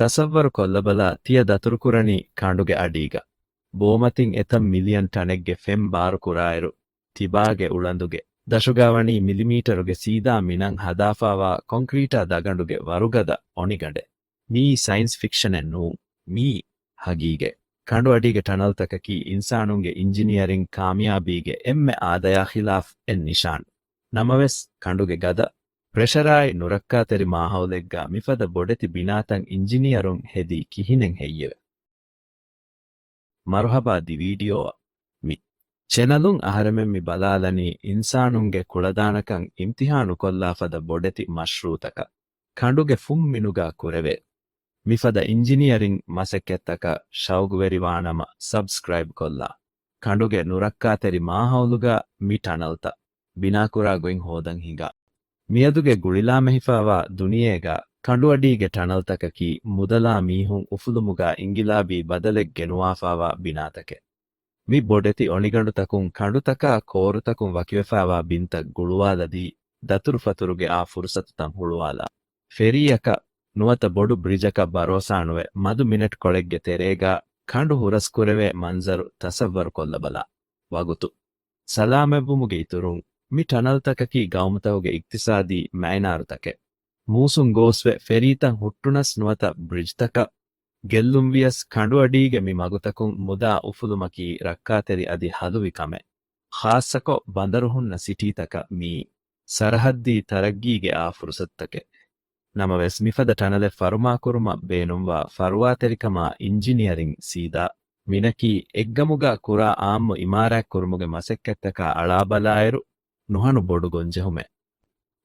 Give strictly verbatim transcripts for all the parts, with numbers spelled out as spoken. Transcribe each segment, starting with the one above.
ތަސައްވަރު ކޮށްލަބަލަ، ތިޔަ ދަތުރުކުރަނީ ކަނޑުގެ އަޑީގަ. ބޯމަތިން އެތައް މިލިއަން ޓަނެއްގެ ފެން ބާރުކުރާއިރު، ތިބާގެ އުޅަނދުގެ ދަށުގާ ވަނީ މިލިމީޓަރުގެ ސީދާ މިނަން ހަދާފާވާ ކޮންކްރީޓާ ދަގަނޑުގެ ވަރުގަދަ އޮނިގަނޑެއް. މިއީ ސައިންސް ފިކްޝަނެއް ނޫން. މިއީ ހަގީގަތް. ކަނޑުއަޑީގެ ޓަނަލްތަކަކީ އިންސާނުންގެ އިންޖިނިއަރިން ކާމިޔާބީގެ އެންމެ އާދަޔާ ޚިލާފް އެއް ނިޝާން. ނަމަވެސް، ކަނޑުގެ ގަދަ، ޕްރެޝަރާއި ނުރައްކާތެރި މާހައުލެއްގަ މިފަދަ ބޮޑެތި ބިނާތައް އިންޖިނިއަރުން ހެދީ ކިހިނެއް ހެއްޔެވެ؟ މަރުހަބާ ދި ވީޑިއޯއަށް. މި ޗެނަލުން އަހަރެމެން މި ބަލާލަނީ އިންސާނުންގެ ކުޅަދާނަކަން އިމްތިހާނުކޮށްލާ ފަދަ ބޮޑެތި މަޝްރޫއުތަކަށް. ކަނޑުގެ ފުންމިނުގަ ކުރެވޭ މިފަދަ އިންޖިނިއަރިން މަސައްކަތްތަކަށް ޝައުގުވެރިވާނަމަ، ސަބްސްކްރައިބް ކޮށްލާ. ކަނޑުގެ ނުރައްކާތެރި މާހައުލުގަ މި ޓަނަލްތައް ބިނާކުރާ ގޮތް ހޯދަން ހިނގާ. މިއަދުގެ ގުޅިލާމެހިފާވާ ދުނިޔޭގަ ކަނޑުއަޑީގެ ޓަނަލްތަކަކީ މުދަލާ މީހުން އުފުލުމުގަ އިންގިލާބީ ބަދަލެއް ގެނުވާފާވާ ބިނާތަކެއް. މި ބޮޑެތި އޮނިގަނޑުތަކުން ކަނޑުތަކާ ކޯރުތަކުން ވަކިވެފާވާ ބިންތައް ގުޅުވާލަދީ، ދަތުރުފަތުރުގެ އާ ފުރުސަތުތައް ހުޅުވާލާ. ފެރީއަކަށް ނުވަތަ ބޮޑު ބްރިޖަކަށް ބަރޯސާނުވެ، މަދު މިނެޓްކޮޅެއްގެ ތެރޭގަ ކަނޑު ހުރަސްކުރެވޭ މަންޒަރު ތަސައްވަރު ކޮށްލަބަލާ. ވަގުތު ސަލާމަތްވުމުގެ އިތުރުން، މި ޓަނަލްތަކަކީ ގައުމުތަކުގެ އިޤްތިޞާދީ މައިނާރުތަކެއް. މޫސުން ގޯސްވެ، ފެރީތައް ހުއްޓުނަސް ނުވަތަ ބްރިޖްތަކަށް ގެއްލުންވިޔަސް، ކަނޑުއަޑީގެ މި މަގުތަކުން މުދާ އުފުލުމަކީ ރައްކާތެރި އަދި ހަލުވި ކަމެއް. ޚާއްޞަކޮށް، ބަނދަރު ހުންނަ ސިޓީތަކަށް މިއީ ސަރަހައްދީ ތަރައްގީގެ އާ ފުރުސަތުތަކެއް. ނަމަވެސް، މިފަދަ ޓަނަލެއް ފަރުމާކުރުމަށް ބޭނުންވާ ފަރުވާތެރިކަމާ އިންޖިނިއަރިން ސީދާ މިނަކީ އެއްގަމުގަ ކުރާ އާއްމު އިމާރާތްކުރުމުގެ މަސައްކަތްތަކާ އަޅާބަލާއިރު، ނުހަނު ބޮޑު ގޮންޖެހުމެއް.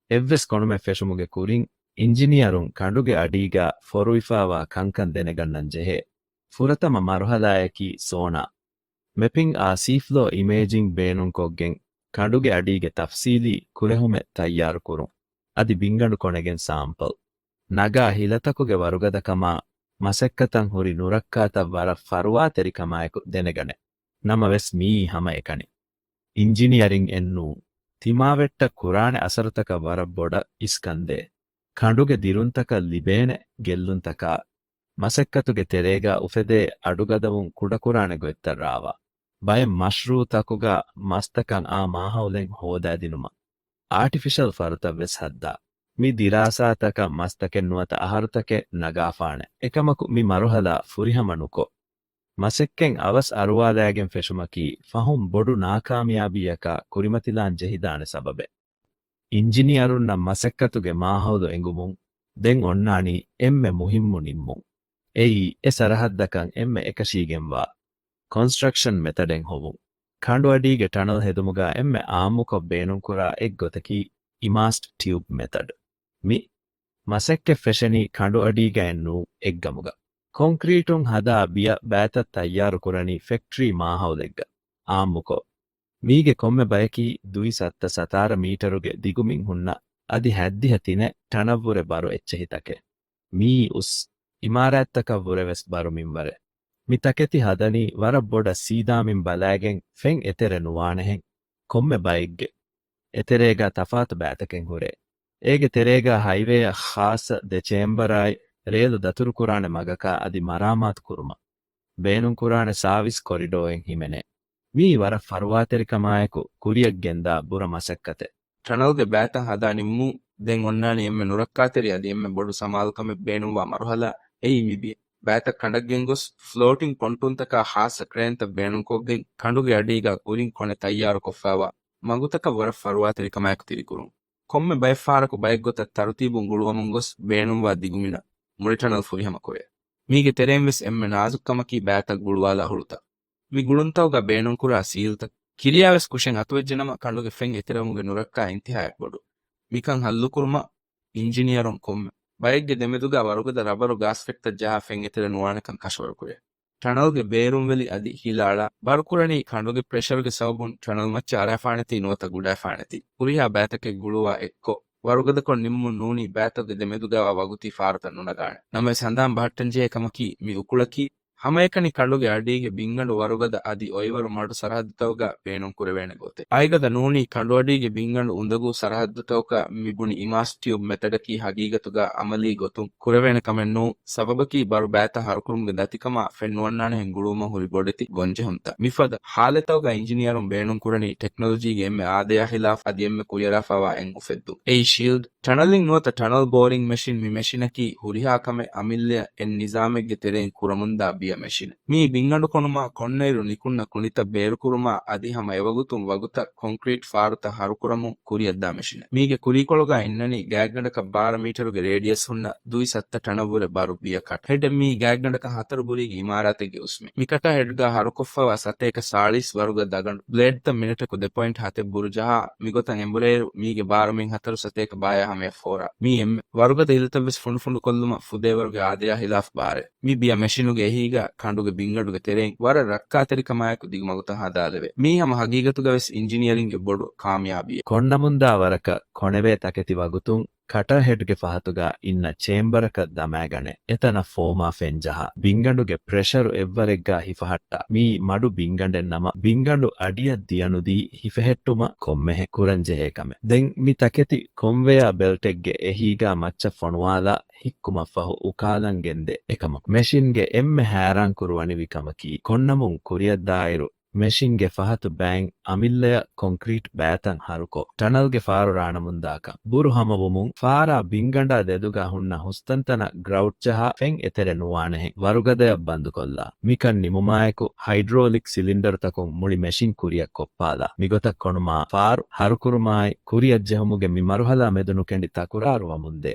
އެއްވެސް ކޮނުމެއް ފެށުމުގެ ކުރިން، އިންޖިނިއަރުން ކަނޑުގެ އަޑީގަ ފޮރުވިފާވާ ކަންކަން ދެނެގަންނަން ޖެހޭ. ފުރަތަމަ މަރުހަލާއަކީ ސޯނާ މެޕިން އާ ސީފްލޯ އިމޭޖިން ބޭނުންކޮށްގެން، ކަނޑުގެ އަޑީގެ ތަފްސީލީ ކުރެހުމެއް ތައްޔާރުކުރުން. އަދި ބިންގަނޑު ކޮނެގެން ސާމްޕަލް ނަގާ ހިލަތަކުގެ ވަރުގަދަކަމާ، މަސައްކަތަށް ހުރި ނުރައްކާތައް ވަރަށް ފަރުވާތެރިކަމާއެކު ދެނެގަނެ. ނަމަވެސް، މިއީ ހަމައެކަނި އިންޖިނިއަރިން އެއްނޫން. ތިމާވެއްޓަށް ކުރާނެ އަސަރުތަކަށް ވަރަށް ބޮޑަށް އިސްކަންދޭ. ކަނޑުގެ ދިރުންތަކަށް ލިބޭނެ ގެއްލުންތަކާ، މަސައްކަތުގެ ތެރޭގަ އުފެދޭ އަޑުގަދަވުން ކުޑަކުރާނެ ގޮތްތައް ރާވާ. ބައެއް މަޝްރޫއުތަކުގަ މަސްތަކަށް އާ މާހައުލެއް ހޯދާދިނުމަށް، އާޓިފިޝަލް ފަރުތައް ވެސް ހައްދާ. މި ދިރާސާތަކަށް މަސްތަކެއް ނުވަތަ އަހަރުތަކެއް ނަގާފާނެ. އެކަމަކު، މި މަރުހަލާ ފުރިހަމަ ނުކޮށް، މަސައްކަތް އަވަސް އަރުވާލާގެން ފެށުމަކީ ފަހުން ބޮޑު ނާކާމިޔާބީއަކާ ކުރިމަތިލާން ޖެހިދާނެ ސަބަބެއް. އިންޖިނިއަރުންނަށް މަސައްކަތުގެ މާހައުލު އެނގުމުން ދެން އޮންނާނީ އެންމެ މުހިއްމު ނިންމުން. އެއީ، އެ ސަރަހައްދަކަށް އެންމެ އެކަށީގެންވާ ކޮންސްޓްރަކްޝަން މެތަޑެއް ހޮވުން. ކަނޑުއަޑީގެ ޓަނަލް ހެދުމުގަ އެންމެ އާއްމުކޮށް ބޭނުންކުރާ އެއްގޮތަކީ އިމާސްޓް ޓިއުބް މެތަޑް. މި މަސައްކަތް ފެށެނީ ކަނޑުއަޑީގައެއް ނޫން، އެއްގަމުގަ. ކޮންކްރީޓުން ހަދާ ބިޔަ ބައިތައް ތައްޔާރުކުރަނީ ފެކްޓްރީ މާހައުލެއްގަ. އާއްމުކޮށް، މީގެ ކޮންމެ ބަޔަކީ ދުއި ސައްތަ ސަތާރަ މީޓަރުގެ ދިގުމިން ހުންނަ އަދި ހަތްދިހަ ތިނެއް ޓަނަށްވުރެ ބަރު އެއްޗެހިތަކެއް. މިއީ އުސް އިމާރާތްތަކަށްވުރެވެސް ބަރު މިންވަރެއް. މި ތަކެތި ހަދަނީ ވަރަށް ބޮޑަށް ސީދާމިން ބަލައިގެން ފެން އެތެރެ ނުވާނެހެން. ކޮންމެ ބައެއްގެ އެތެރޭގަ ތަފާތު ބައިތަކެއް ހުރޭ. އޭގެ ތެރޭގަ ހައިވޭއަށް ޚާއްޞަ ދެ ޗޭމްބަރާއި، ރޭލު ދަތުރުކުރާނެ މަގަކާ އަދި މަރާމާތު ކުރުމަށް ބޭނުންކުރާނެ ސާވިސް ކޮރިޑޯއެއް ހިމެނޭ. މިއީ ވަރަށް ފަރުވާތެރިކަމާއެކު ކުރިއަށް ގެންދާ ބުރަ މަސައްކަތެއް. ޓަނަލްގެ ބައިތައް ހަދާ ނިންމުން ދެން އޮންނާނީ އެންމެ ނުރައްކާތެރި އަދި އެންމެ ބޮޑު ސަމާލުކަމެއް ބޭނުންވާ މަރުހަލާ. އެއީ މި ބިޔަ ބައިތައް ކަނޑަށްގެންގޮސް، ފްލޯޓިން ޕޮންޓޫންތަކާ ޚާއްޞަ ކްރޭންތައް ބޭނުންކޮށްގެން، ކަނޑުގެ އަޑީގަ ކުރިން ކޮނެ ތައްޔާރުކޮށްފައިވާ މަގުތަކަށް ވަރަށް ފަރުވާތެރިކަމާއެކު ތިރިކުރުން. ކޮންމެ ބައެއްފަހަރަކު ބައެއްގޮތަށް ތަރުތީބުން ގުޅުވަމުން ގޮސް ބޭނުންވާ ދިގުމިނަށް މުޅި ޓަނަލް ފުރިހަމަކުރޭ. މީގެ ތެރެއިން ވެސް އެންމެ ނާޒުކުކަމަކީ ބައިތައް ގުޅުވާލާ ހުޅުތައް. މި ގުޅުންތަކުގަ ބޭނުންކުރާ ސީލްތައް ކިރިޔާވެސް ކުށެއް އަތުވެއްޖެނަމަ، ކަނޑުގެ ފެން އެތެރެވުމުގެ ނުރައްކާ އިންތިހާއަށް ބޮޑު. މިކަން ހައްލުކުރުމަށް އިންޖިނިއަރުން ކޮންމެ ބައެއްގެ ދެމެދުގަ ވަރުގަދަ ރަބަރު ގާސްފެކްޓަށް ޖަހާ ފެން އެތެރެ ނުވާނެކަން ކަށަވަރުކުރޭ. ޓަނަލްގެ ބޭރުންވެލި އަދި ހިލަ އަޅާ ބަރުކުރަނީ ކަނޑުގެ ޕްރެޝަރުގެ ސަބަބުން ޓަނަލް މައްޗަށް އަރާފާނެތީ ނުވަތަ ގުޑާފާނެތީ. ހުރިހާ ބައިތަކެއް ގުޅުވާ އެއްކޮށް، ވަރުގަދަކޮށް ނިންމުން ނޫނީ ބައިތަކުގެ ދެމެދުގައިވާ ވަގުތީ ފާރުތައް ނުނަގާނެ. ނަމަވެސް ހަނދާން ބަހައްޓަންޖެހޭ ކަމަކީ، މި އުކުޅަކީ ހަމައެކަނި ކަނޑުގެ އަޑީގެ ބިންގަނޑު ވަރުގަދަ އަދި އޮއިވަރު މަޑު ސަރަހައްދުތަކުގަ ބޭނުންކުރެވޭނެ ގޮތެއް. އައިގަދަ ނޫނީ ކަނޑުއަޑީގެ ބިންގަނޑު އުނދަގޫ ސަރަހައްދުތަކުގަ މި ބުނި އިމާސް ޓިއުބް މެތަޑަކީ ހަގީގަތުގަ އަމަލީ ގޮތުން ކުރެވޭނެ ކަމެއް ނޫން. ސަބަބަކީ ބަރު ބައިތައް ހަރުކުރުމުގެ ދަތިކަމާ ފެންނުވަންނާނެހެން ގުޅުވުމަށް ހުރި ބޮޑެތި ގޮންޖެހުންތައް. މިފަދަ ހާލަތްތަކުގަ އިންޖިނިއަރުން ބޭނުންކުރަނީ ޓެކްނޮލޮޖީގެ އެންމެ އާދަޔާ ހިލާފް އަދި އެންމެ ކުރިއަރާފައިވާ އެއް އުފެއްދުން. އެއީ ޝީލްޑް ޓަނަލިން ނުވަތަ ޓަނަލް ބޯރިން މެޝިން. މި މެޝިނަކީ ހުރިހާ ކަމެއް އަމިއްލަޔަށް އެއް ނިޒާމެއްގެ ތެރެއިން ކުރަމުންދާ ބިޔަ މެޝިނެއް. މީ ބިންގަނޑު ކޮނުމާ ކޮންނައިރު ނިކުންނަ ކުނިތައް ބޭރުކުރުމާ އަދި ހަމަ އެވަގުތުން ވަގުތަށް ކޮންކްރީޓް ފާރުތައް ހަރުކުރަމުން ކުރިއަށްދާ މެޝިނެއް. މީގެ ކުރީކޮޅުގަ އިންނަނީ ގާތްގަނޑަކަށް ބާރަ މީޓަރުގެ ރޭޑިއަސް ހުންނަ ދުއި ސައްތަ ޓަނަށްވުރެ ބާރު ބިޔަ ކަޓް. ހެޑެއް މީ ގާތްގަނޑަކަށް ހަތަރު ބުރީގެ އިމާރާތެއްގެ އުސްމި. މިކަޓާ ހެޑްގަ ހަރުކޮށްފައިވާ ސަތޭކަ ސާޅީސް ވަރުގަ ދަގަނޑު ބްލޭޑްތައް މިނެޓަކު ދެ ޕޮއިންޓް ހަތެއް ބުރު ޖަހާ މިގޮތަށް އެނބުރޭއިރު މީގެ ބާރު މިން ހަތަރު ސަތޭކަ ބާޔާ ހަމަޔަށް ފޯރާ. މީ އެންމެ ވަރުގަދަ ހިލަތައްވެސް ފުނޑުފުނޑުކޮށްލުމަށް ފުދޭވަރުގެ އާދަޔާ ހިލާފް ބާރެއް. މި ބިޔަ މެޝިނުގެ އެހީގަ ކަނޑުގެ ބިންގަނޑުގެ ތެރެއިން ވަރަށް ރައްކާތެރިކަމާއެކު ދިގުމަގުތައް ހަދާލެވޭ. މީ ހަމަ ހަގީގަތުގަވެސް އިންޖިނިއަރިންގެ ބޮޑު ކާމިޔާބީއެއް. ކޮންނަމުންދާ ވަރަކަށް ކޮނެވޭ ތަކެތި ވަގުތުން ކަޓާ ހެޑްގެ ފަހަތުގަ އިންނަ ޗޭމްބަރަކަށް ދަމާގަނެ. އެތަނަށް ފޯމާ ފެން ޖަހާ ބިންގަނޑުގެ ޕްރެޝަރު އެއްވަރެއްގަ ހިފަހައްޓާ. މީ މަޑު ބިންގަނޑެއް ނަމަ ބިންގަނޑު އަޑިއަށް ދިޔަނުދީ ހިފެހެއްޓުމަށް ކޮންމެހެއް ކުރަންޖެހޭ ކަމެއް. ދެން މި ތަކެތި ކޮންވެޔާ ބެލްޓެއްގެ އެހީގަ މައްޗަށް ފޮނުވާލާ ހިއްކުމަށްފަހު އުކާލަން ގެންދޭ. އެކަމަކު މެޝިންގެ އެންމެ ހައިރާންކުރުވަނިވި ކަމަކީ ކޮންނަމުން ކުރިއަށްދާއިރު މެޝިންގެ ފަހަތު ބައިން އަމިއްލަޔަށް ކޮންކްރީޓް ބައިތައް ހަރުކޮށް، ޓަނަލްގެ ފާރު ރާނަމުންދާކަން. ބުރު ހަމަވުމުން ފާރާ ބިންގަނޑާ ދެދުގަ ހުންނަ ހުސްތަންތަނަށް ގްރައުޓް ޖަހާ ފެން އެތެރެ ނުވާނެހެން ވަރުގަދަޔަށް ބަންދުކޮށްލާ. މިކަން ނިމުމާއެކު ހައިޑްރޯލިކް ސިލިންޑަރުތަކުން މުޅި މެޝިން ކުރިއަށް ކޮށްޕާލާ. މިގޮތަށް ކޮނުމާ ފާރު ހަރުކުރުމާއި ކުރިއަށްޖެހުމުގެ މި މަރުހަލާ މެދު ނުކެނޑި ތަކުރާރުވަމުންދޭ.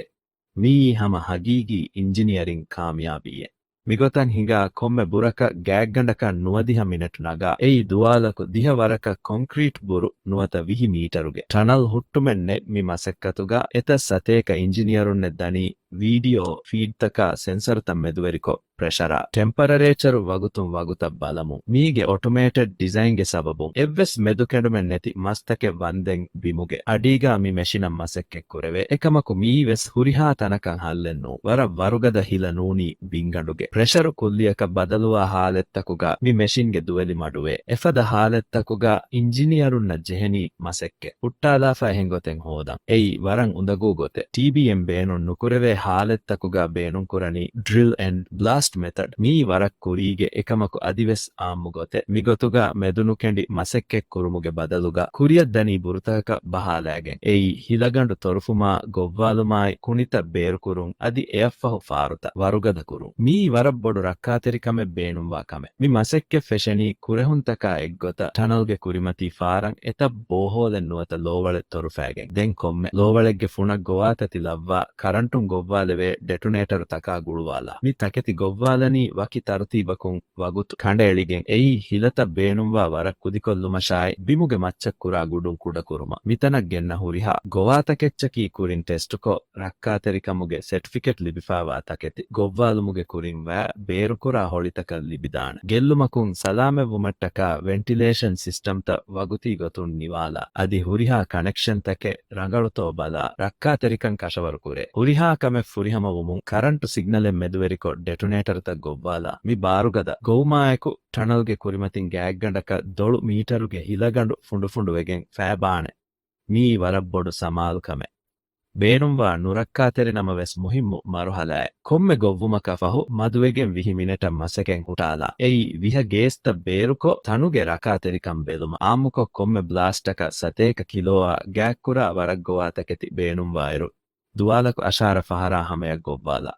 މިއީ ހަމަ ހަގީގީ އިންޖިނިއަރިން ކާމިޔާބީއެއް. މިގޮތަށް ހިނގާ ކޮންމެ ބުރަކަށް ގާތްގަނޑަކަށް ނުވަދިހަ މިނެޓް ނަގާ، އެއީ ދުވާލަކު ދިހަ ވަރަކަށް ކޮންކްރީޓް ބުރު ނުވަތަ ވިހި މީޓަރުގެ ޓަނަލް ހުއްޓުމެއް ނެތް. މި މަސައްކަތުގަ އެތައް ސަތޭކަ އިންޖިނިއަރުންނެއް ދަނީ ވީޑިއޯ ފީޑްތަކާ ސެންސަރުތައް މެދުވެރިކޮށް، ޕްރެޝަރާ ޓެމްޕަރަރޭޗަރު ވަގުތުން ވަގުތަށް ބަލަމުން. މީގެ އޮޓޮމޭޓެޑް ޑިޒައިންގެ ސަބަބުން އެއްވެސް މެދުކެނޑުމެއް ނެތި މަސްތަކެއް ވަންދެން ބިމުގެ އަޑީގަ މި މެޝިނަށް މަސައްކަތް ކުރެވޭ. އެކަމަކު މިއީވެސް ހުރިހާ ތަނަކަށް ހައްލެއް ނޫން. ވަރަށް ވަރުގަދަ ހިލަ ނޫނީ ބިންގަނޑުގެ ޕްރެޝަރު ކުއްލިއަކަށް ބަދަލުވާ ހާލަތްތަކުގަ މި މެޝިންގެ ދުވެލި މަޑުވޭ. އެފަދަ ހާލަތްތަކުގަ އިންޖިނިއަރުންނަށް ޖެހެނީ މަސައްކަތް ހުއްޓާލާފަ އެހެން ގޮތެއް ހޯދަން. އެއީ ވަރަށް އުނދަގޫ ގޮތެއް. ޓީބީއެމް ބޭނުން ނުކުރެވޭ ހާލަތްތަކުގަ ބޭނުންކުރަނީ ޑްރިލް އެންޑް ބްލާސްޓް މެތަޑް. މިއީ ވަރަށް ކުރީގެ އެކަމަކު އަދިވެސް އާއްމު ގޮތެއް. މިގޮތުގަ މެދުނުކެނޑި މަސައްކަތް ކުރުމުގެ ބަދަލުގަ ކުރިއަށްދަނީ ބުރުތަކަކަށް ބަހާލާގެން. އެއީ ހިލަގަނޑު ތޮރުފުމާ ގޮއްވާލުމާއި ކުނިތައް ބޭރުކުރުން އަދި އެއަށްފަހު ފާރުތައް ވަރުގަދަކުރުން. މިއީ ވަރަށް ބޮޑު ރައްކާތެރިކަމެއް ބޭނުންވާ ކަމެއް. މި މަސައްކަތް ފެށެނީ ކުރެހުންތަކާ އެއްގޮތަށް ޓަނަލްގެ ކުރިމަތީ ފާރަށް އެތައް ބޯހޯލެއް ނުވަތަ ލޯވަޅެއް ތޮރުފައިގެން. ދެން ކޮންމެ ލޯވަޅެއްގެ ފުނަށް ގޮވާތަތި ލައްވާ ކަރަންޓުން ގޮއްވާލެވޭ ޑެޓުނޭޓަރު ތަކާ ގުޅުވާލާ. މި ތަކެތި ގޮއްވާލަނީ ވަކި ތަރުތީބަކުން ވަގުތު ކަނޑައެޅިގެން. އެއީ ހިލަތައް ބޭނުންވާ ވަރަށް ކުދިކޮށްލުމަށާއި ބިމުގެ މައްޗަށް ކުރާ ގުޑުން ކުޑަކުރުމަށް. މިތަނަށް ގެންނަ ހުރިހާ ގޮވާތަކެއްޗަކީ ކުރިން ޓެސްޓުކޮށް، ރައްކާތެރިކަމުގެ ސެޓްފިކެޓް ލިބިފައިވާ ތަކެތި. ގޮއްވާލުމުގެ ކުރިން ވައި ބޭރުކުރާ ހޮޅިތަކަށް ލިބިދާނެ. ގެއްލުމަކުން ސަލާމަތްވުމަށްޓަކާ ވެންޓިލޭޝަން ސިސްޓަމްތައް ވަގުތީ ގޮތުން ނިވާލާ. އަދި ހުރިހާ ކަނެކްޝަންތަކެއް ރަނގަޅުތޯ ބަލާ، ރައްކާތެރިކަން ކަށަވަރުކުރޭ. ހުރިހާ ކަމެއް ފުރިހަމަވުމުން ކަރަންޓު ސިގްނަލެއް މެދުވެރިކޮށް ޑެޓުނޭޓަރުތައް ގޮއްވާލާ. މި ބާރުގަދަ ގޮވުމާއެކު ޓަނަލްގެ ކުރިމަތިން ގާތްގަނޑަކަށް ދޮޅު މީޓަރުގެ ހިލަގަނޑު ފުނޑުފުނޑުވެގެން ފައިބާނެ. މިއީ ވަރަށް ބޮޑު ސަމާލުކަމެއް. ބޭނުންވާ ނުރައްކާތެރި ނަމަވެސް މުހިއްމު މަރުހަލާއެއް. ކޮންމެ ގޮއްވުމަކާ ފަހު މަދުވެގެން ވިހި މިނެޓަށް މަސަކެން ހުއްޓާލާ. އެއީ ވިހަ ގޭސްތައް ބޭރުކޮށް ތަނުގެ ރައްކާތެރިކަން ބެލުމަށް. އާއްމުކޮށް ކޮންމެ ބްލާސްޓަކަށް ސަތޭކަ ކިލޯއާ ގާތްކުރާ ވަރަށް ގޮވާތަކެތި ބޭނުންވާއިރު، ދުވާލަކު އަށާރަ ފަހަރާ ހަމަޔަށް ގޮއްވާލާ.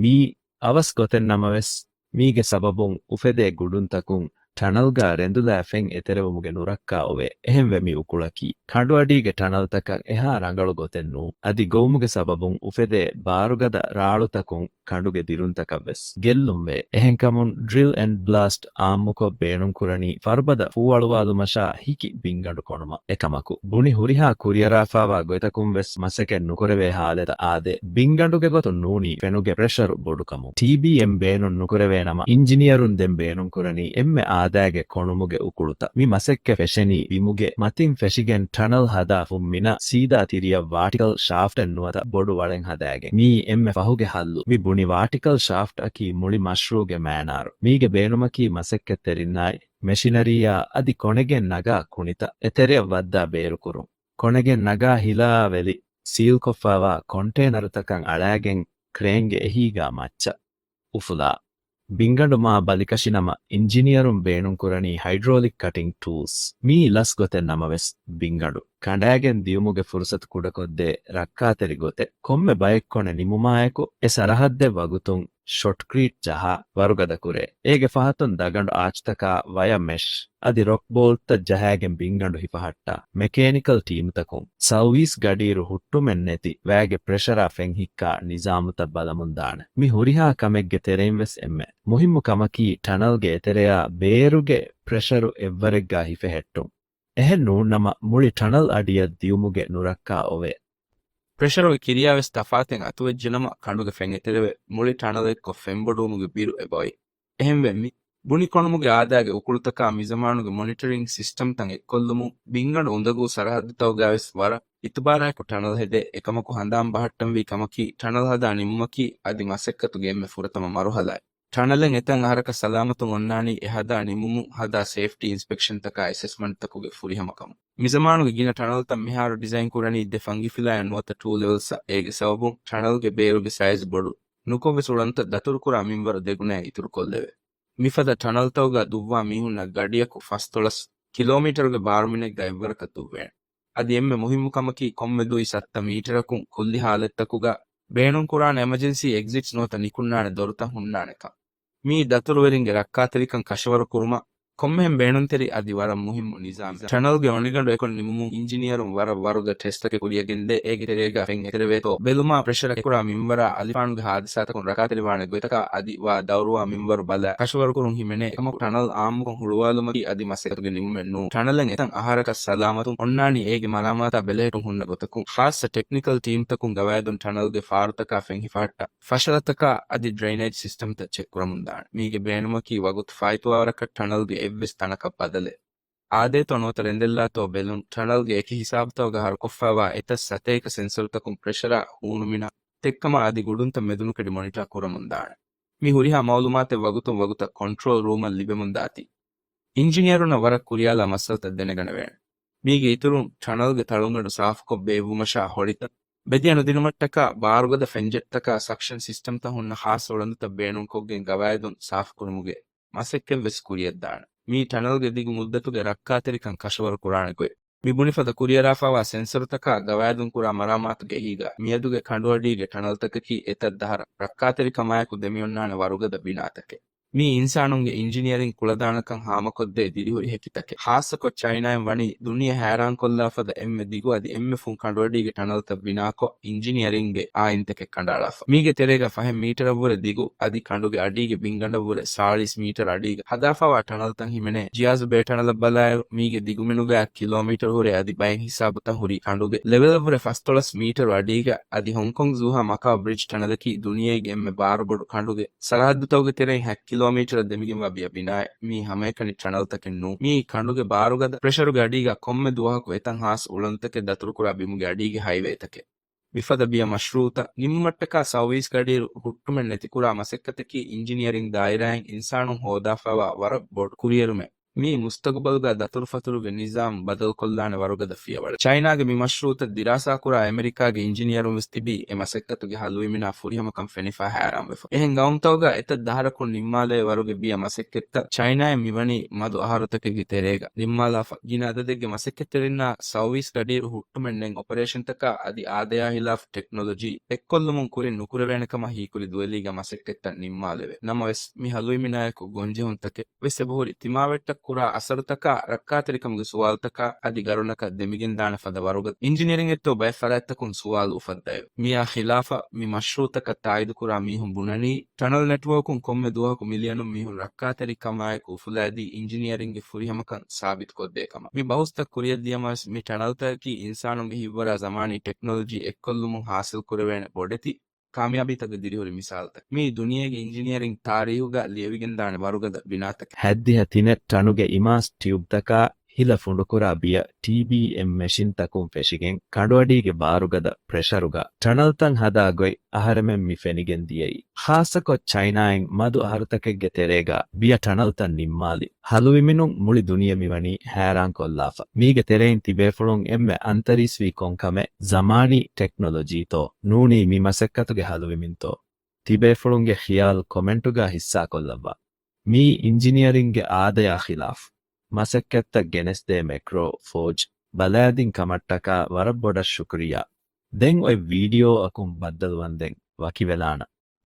މީ އަވަސް ގޮތެއް ނަމަވެސް، މީގެ ސަބަބުން އުފެދޭ ގުޑުންތަކުން ޓަނަލްގަ ރެނދުލާ ފެން އެތެރެވުމުގެ ނުރައްކާ އޮވޭ. އެހެންވެ މި އުކުޅަކީ ކަނޑުއަޑީގެ ޓަނަލްތަކަށް އެހާ ރަނގަޅު ގޮތެއް ނޫން. އަދި ގޮވުމުގެ ސަބަބުން އުފެދޭ ބާރުގަދަ ރާޅުތަކުން ކަނޑުގެ ދިރުންތަކަށްވެސް ގެއްލުންވޭ. އެހެންކަމުން ޑްރިލް އެންޑް ބްލާސްޓް އާއްމުކޮށް ބޭނުންކުރަނީ ފަރުބަދަ ފޫއަޅުވާލުމަށާ ހިކި ބިންގަނޑު ކޮނުމަށް. އެކަމަކު، ބުނި ހުރިހާ ކުރިއަރާފައިވާ ގޮތަކުންވެސް މަސަކެއް ނުކުރެވޭ ހާލަތަށް އާދޭ. ބިންގަނޑުގެ ގޮތުން ނޫނީ ފެނުގެ ޕްރެޝަރު ބޮޑުކަމުން. ޓީބީއެމް ބޭނުން ނުކުރެވޭނަމަ، އިންޖިނިއަރުން ދެން ބޭނުންކުރަނީ އެންމެ އާ ދާގެ ކޮނުމުގެ އުކުޅުތައް. މި މަސައްކަތް ފެށެނީ ބިމުގެ މަތިން ފެށިގެން ޓަނަލް ހަދާ ފުންމިނަށް ސީދާ ތިރިއަށް ވާޓިކަލް ޝާފްޓެއް ނުވަތަ ބޮޑު ވަޅެއް ހަދާގެން. މީ އެންމެ ފަހުގެ ހައްލު. މި ބުނި ވާޓިކަލް ޝާފްޓް އަކީ މުޅި މަޝްރޫގެ މައިނާރު. މީގެ ބޭނުމަކީ މަސައްކަތްތެރިންނާއި މެޝިނަރީއާ އަދި ކޮނެގެން ނަގާ ކުނިތައް އެތެރެއަށް ވައްދާ ބޭރުކުރުން. ކޮނެގެން ނަގާ ހިލާ ވެލި ސީލްކޮށްފައިވާ ކޮންޓޭނަރުތަކަށް އަޅާގެން ކްރޭންގެ އެހީގާ މައްޗަށް އުފުލާ. ބިންގަނޑު މާ ބަލިކަށިނަމަ، އިންޖިނިއަރުން ބޭނުންކުރަނީ ހައިޑްރޯލިކް ކަޓިން ޓޫލްސް. މީ ލަސް ގޮތެއް ނަމަވެސް، ބިންގަނޑު ކަނޑާގެން ދިޔުމުގެ ފުރުސަތު ކުޑަކޮށްދޭ ރައްކާތެރި ގޮތެއް. ކޮންމެ ބައެއް ކޮނެ ނިމުމާއެކު، އެ ސަރަހައްދެއް ވަގުތުން ޝޮޓްކްރީޓް ޖަހާ ވަރުގަދަ ކުރޭ. އޭގެ ފަހަތުން ދަގަނޑު އާޗްތަކާ ވަޔަ މެޝް އަދި ރޮކް ބޯލްޓްތައް ޖަހާގެން ބިންގަނޑު ހިފަހައްޓާ. މެކޭނިކަލް ޓީމުތަކުން ސައުވީސް ގަޑިއިރު ހުއްޓުމެއް ނެތި ވައިގެ ޕްރެޝަރާ ފެންހިއްކާ ނިޒާމުތައް ބަލަމުންދާނެ. މި ހުރިހާ ކަމެއްގެ ތެރެއިން ވެސް އެންމެ މުހިއްމު ކަމަކީ ޓަނަލްގެ އެތެރެއާ ބޭރުގެ ޕްރެޝަރު އެއްވަރެއްގާ ހިފެހެއްޓުން. އެހެން ނޫންނަމަ، މުޅި ޓަނަލް އަޑިއަށް ދިޔުމުގެ ނުރައްކާ އޮވޭ. ޕްރެޝަރުގެ ކިރިޔާ ވެސް ތަފާތެއް އަތުވެއްޖެނަމަ، ކަނޑުގެ ފެން އެތެރެވެ، މުޅި ޓަނަލް އެއްކޮށް ފެންބޮޑުވުމުގެ ބިރު އެބައޮތް. އެހެންވެ، މި ބުނި ކޮނުމުގެ އާދައިގެ އުކުޅުތަކާ މިޒަމާނުގެ މޮނިޓަރިންގ ސިސްޓަމްތައް އެއްކޮށްލުމުން، ބިންގަނޑު އުނދަގޫ ސަރަހައްދުތަކުގައި ވެސް ވަރަށް އިތުބާރާއެކު ޓަނަލް ހެދޭ. އެކަމަކު، ހަނދާން ބަހައްޓަންވީ ކަމަކީ، ޓަނަލް ހަދާ ނިމުމަކީ އަދި މަސައްކަތުގެ އެންމެ ފުރަތަމަ މަރުހަލާއެއް. ޓަނަލެއް އެތަން އަހަރަކަށް ސަލާމަތުން އޮންނާނީ އެ ހަދާ ނިމުމުން ހަދާ ސޭފްޓީ އިންސްޕެކްޝަންތަކާ އެސެސްމަންޓްތަކުގެ ފުރިހަމަކަމުން. މިޒަމާނުގެ ގިނަ ޓަނަލްތައް މިހާރު ޑިޒައިން ކުރަނީ ދެ ފަންގިފިލާއެއް ނުވަތަ ޓޫ ލެވެލްސްއަށް. އޭގެ ސަބަބުން ޓަނަލްގެ ބޭރުގެ ސައިޒް ބޮޑު ނުކޮށްވެސް އުޅަނދުތައް ދަތުރުކުރާ މިންވަރު ދެގުނައެއް އިތުރުކޮށްލެވޭ. މިފަދަ ޓަނަލްތަކުގަ ދުއްވާ މީހުންނަށް ގަޑިއަކު ފަސްދޮޅަސް ކިލޯމީޓަރުގެ ބާރުމިނެއްގަ އެއްވަރަކަށް ދުއްވޭނެ. އަދި އެންމެ މުހިއްމު ކަމަކީ، ކޮންމެ ދުވި ސައްތަ މީޓަރަކުން ކުއްލި ހާލަތްތަކުގަ ބޭނުންކުރާނެ އެމަޖެންސީ އެގްޒިޓްސް ނުވަތަ ނިކުންނާނެ ދޮރުތައް ހުންނާނެކަން. މީ ދަތުރުވެރިންގެ ރައްކާތެރިކަން ކަށަވަރު ކުރުމަށް ކޮންމެހެން ބޭނުންތެރި އަދި ވަރަށް މުހިއްމު ނިޒާމެއް. ޓަނަލްގެ އޮނިގަނޑު އެކޮށް ނިމުމުން އިންޖިނިއަރުން ވަރަށް ވަރުގަދަ ޓެސްޓްތަކެއް ކުރިޔަށް ގެންދޭ. އޭގެ ތެރޭގަ ފެން އެތެރެވޭތޯ ބެލުމާ، ޕްރެޝަރ އެކުރާ މިންވަރާ އަލިފާނުގެ ހާދިސާތަކުން ރައްކާތެރިވާނެ ގޮތްތަކާ އަދި ވާ ދައުރުވާ މިންވަރު ބަލާ ކަށަވަރުކުރުން ހިމެނޭ. އެކަމަކު، ޓަނަލް އާއްމުކޮށް ހުޅުވާލުމަކީ އަދި މަސައްކަތުގެ ނިމުމެއް ނޫން. ޓަނަލެއް އެތަން އަހަރަކަށް ސަލާމަތުން އޮންނާނީ އޭގެ މަރާމާތާ ބެލެހެއްޓުން ހުންނަ ގޮތަކުން. ޚާއްޞަ ޓެކްނިކަލް ޓީމްތަކުން ގަވާއިދުން ޓަނަލްގެ ފާރުތަކާ ފެން ހިފަހައްޓާ، ފަށަލަތަކާ އަދި ޑްރެއިނޭޖް ސިސްޓަމްތައް ޗެކްކުރަމުންދާނެ. މީގެ ބޭނުމަކީ ވަގުތު ފާއިތުވާވަރަކަށް ޓަނަލްގެ އެއްވެސް ތަނަކަށް ބަދަލެއް އާދޭތޯ ނުވަތަ ރެނދެއްލާތޯ ބެލުން. ޓަނަލްގެ އެކި ހިސާބުތަކުގަ ހަރުކޮށްފައިވާ އެތައް ސަތޭކަ ސެންސަރުތަކުން ޕްރެޝަރާ، ހޫނުމިނާ، ތެއްކަމާ އަދި ގުޑުންތައް މެދުނުކެޑި މޮނިޓާ ކުރަމުންދާނެ. މި ހުރިހާ މައުލޫމާތެއް ވަގުތުން ވަގުތަށް ކޮންޓްރޯލް ރޫމަށް ލިބެމުންދާތީ، އިންޖިނިއަރުންނަށް ވަރަށް ކުރިޔާލާ މައްސަލަތައް ދެނެގަނެވޭނެ. މީގެ އިތުރުން، ޓަނަލްގެ ތަޅުންގަނޑު ސާފުކޮށް ބޭއްވުމަށާ ހޮޅިތައް ބެދިޔަ ނުދިނުމަށްޓަކާ، ބާރުގަދަ ފެންޖެޓްތަކާ ސަކްޝަން ސިސްޓަމްތައް ހުންނަ ޚާއްޞަ އުޅަނދުތައް ބޭނުންކޮށްގެން ގަވާއިދުން ސާފުކުރުމުގެ މަސައްކަތްވެސް ކުރިޔަށްދާނެ. މީ ޓަނަލްގެ ދިގު މުއްދަތުގެ ރައްކާތެރިކަން ކަށަވަރު ކުރާނެ ގޮތް. މި ބުނިފަދަ ކުރިއަރާފައިވާ ސެންސަރުތަކާ ގަވާއިދުން ކުރާ މަރާމާތުގެ އެހީގަ، މިއަދުގެ ކަނޑުއަޑީގެ ޓަނަލްތަކަކީ އެތައް ދަހަރަށް ރައްކާތެރިކަމާއެކު ދެމިއޮންނާނެ ވަރުގަދަ ބިނާތަކެއް. މީ އިންސާނުންގެ އިންޖިނިއަރިން ކުޅަދާނަކަން ހާމަކޮށްދޭ ދިރިހުރި ހެކިތަކެއް. ޚާއްޞަކޮށް ޗައިނާއިން ވަނީ ދުނިޔެ ހައިރާންކޮށްލާފަދަ އެންމެ ދިގު އަދި އެންމެ ފުން ކަނޑުއަޑީގެ ޓަނަލްތައް ބިނާކޮށް، އިންޖިނިއަރިންގެ އާއިންތަކެއް ކަނޑައަޅާފަ. މީގެ ތެރޭގަ ފަހެއް މީޓަރަށްވުރެ ދިގު އަދި ކަނޑުގެ އަޑީގެ ބިންގަނޑަށްވުރެ ސާޅީސް މީޓަރު އަޑީގަ ހަދާފައިވާ ޓަނަލްތައް ހިމެނޭ. ޖިޔާޒު ބޭ ޓަނަލަށް ބަލާއިރު، މީގެ ދިގުމިނުގައި ކިލޯމީޓަރު ހުރެ އަދި ބައެއް ހިސާބުތައް ހުރީ ކަނޑުގެ ލެވެލަށްވުރެ ފަސްދޮޅަސް މީޓަރު އަޑީގަ. އަދި ހޮންކޮން ޒޫހާ މަކާ ބްރިޖް ޓަނަލަކީ ދުނިޔޭގެ އެންމެ ބާރުބޮޑު ކަނޑުގެ ސަރަހައްދުތަކުގެ ތެރެއިން ހަތް ކިލޯމީޓަރަށް ދެމިގެންވާ ބިޔަ ބިނާއެއް. މީ ހަމައެކަނި ޓަނަލްތަކެއް ނޫން. މީ ކަނޑުގެ ބާރުގަދަ ޕްރެޝަރުގެ އަޑީގަ ކޮންމެ ދުވަހަކު އެތަން ހާސް އުޅަނދުތަކެއް ދަތުރުކުރާ ބިމުގެ އަޑީގެ ހައިވޭތަކެއް. މިފަދަ ބިޔަ މަޝްރޫއުތައް ނިމުމަށްޓަކާ ސައުވީސް ގަޑިއިރު ހުއްޓުމެއް ނެތިކުރާ މަސައްކަތަކީ އިންޖިނިއަރިން ދާއިރާއިން އިންސާނުން ހޯދާފައިވާ ވަރަށް ބޮޑު ކުރިއެރުމެއް. މީ މުސްތަގުބަލުގަ ދަތުރުފަތުރުގެ ނިޒާމް ބަދަލުކޮށްލާނެ ވަރުގަދަ ފިޔަވަޅެއް. ޗައިނާގެ މި މަޝްރޫއުތައް ދިރާސާކުރާ އެމެރިކާގެ އިންޖިނިއަރުން ވެސް ތިބީ އެ މަސައްކަތުގެ ހަލުވިމިނާ ފުރިހަމަކަން ފެނިފަ ހައިރާންވެފަ. އެހެން ގައުމުތަކުގަ އެތައް ދަހަރަކުން ނިންމާލެވޭ ވަރުގެ ބިޔަ މަސައްކަތްތައް ޗައިނާއިން މިވަނީ މަދު އަހަރުތަކެއްގެ ތެރޭގަ ނިންމާލާފަ. ގިނަ އަދަދެއްގެ މަސައްކަތްތެރިންނާ ސައުވީސް ގަޑިއިރު ހުއްޓުމެއް ނެތް އޮޕަރޭޝަންތަކާ އަދި އާދަޔާ ހިލާފު ޓެކްނޮލޮޖީ އެއްކޮށްލުމުން ކުރިން ނުކުރެވޭނެ ކަމަށް ހީކުރި ދުވެލީގަ މަސައްކަތްތައް ނިންމާލެވޭ. ނަމަވެސް، މި ހަލުވިމިނާއެކު ގޮންޖެހުންތަކެއް ވެސް އެބަހުރި. ތިމާވެއްޓަށް ކުރާ އަސަރުތަކާ، ރައްކާތެރިކަމުގެ ސުވާލުތަކާ އަދި ގަރުނަކަށް ދެމިގެންދާނެ ފަދަ ވަރުގަދަ އިންޖިނިއަރިންއެއްތޯ ބައެއް ފަރާތްތަކުން ސުވާލު އުފައްދައެވެ. މިއާ ޚިލާފަށް، މި މަޝްރޫއުތަކަށް ތާއީދުކުރާ މީހުން ބުނަނީ، ޓަނަލް ނެޓްވޯކުން ކޮންމެ ދުވަހަކު މިލިއަނުން މީހުން ރައްކާތެރިކަމާއެކު އުފުލާދީ އިންޖިނިއަރިންގެ ފުރިހަމަކަން ސާބިތުކޮށްދޭ ކަމަށް. މި ބަހުސްތައް ކުރިޔަށްދިޔަމަވެސް، މި ޓަނަލްތަކަކީ އިންސާނުންގެ ހިތްވަރާ ޒަމާނީ ޓެކްނޮލޮޖީ އެއްކޮށްލުމުން ހާސިލްކުރެވޭނެ ބޮޑެތި ކާމިޔާބީތަކުގެ ދިރިހުރި މިސާލުތައް. މީ ދުނިޔޭގެ އިންޖިނިއަރިން ތާރީހުގަ ލިޔެވިގެންދާނެ ވަރުގަދަ ބިނާތަކެއް. ހައްދިހަ ތިނެއް ޓަނުގެ އިމާސް ޓިއުބްތަކާ ހިލަ ފުނޑުކުރާ ބިޔަ ޓީބީއެމް މެޝިންތަކުން ފެށިގެން ކަނޑުއަޑީގެ ބާރުގަދަ ޕްރެޝަރުގަ ޓަނަލްތައް ހަދާ ގޮތް އަހަރެމެން މި ފެނިގެން ދިޔައީ. ޚާއްޞަކޮށް ޗައިނާއިން މަދު އަހަރުތަކެއްގެ ތެރޭގަ ބިޔަ ޓަނަލްތައް ނިންމާލި. ހަލުވިމިނުން މުޅި ދުނިޔެ މިވަނީ ހައިރާންކޮށްލާފަ. މީގެ ތެރެއިން ތިބޭފުޅުން އެންމެ އަންތަރީސްވީ ކޮންކަމެއް ޒަމާނީ ޓެކްނޮލޮޖީތޯ؟ ނޫނީ މި މަސައްކަތުގެ ހަލުވިމިންތޯ؟ ތިބޭފުޅުންގެ ޚިޔާލު ކޮމެންޓުގަ ހިއްސާކޮށްލައްވާ. މީ އިންޖިނިއަރިންގެ އާދަޔާ ޚިލާފު މަސައްކަތްތައް ގެނެސްދޭ މެކްރޯ ފޯޖް ބަލައިދިން ކަމަށްޓަކާ ވަރަށް ބޮޑަށް ޝުކުރިއްޔާ. ދެން އޮތް ވީޑިއޯއަކުން ބައްދަލުވަންދެން ވަކިވެލާނަން.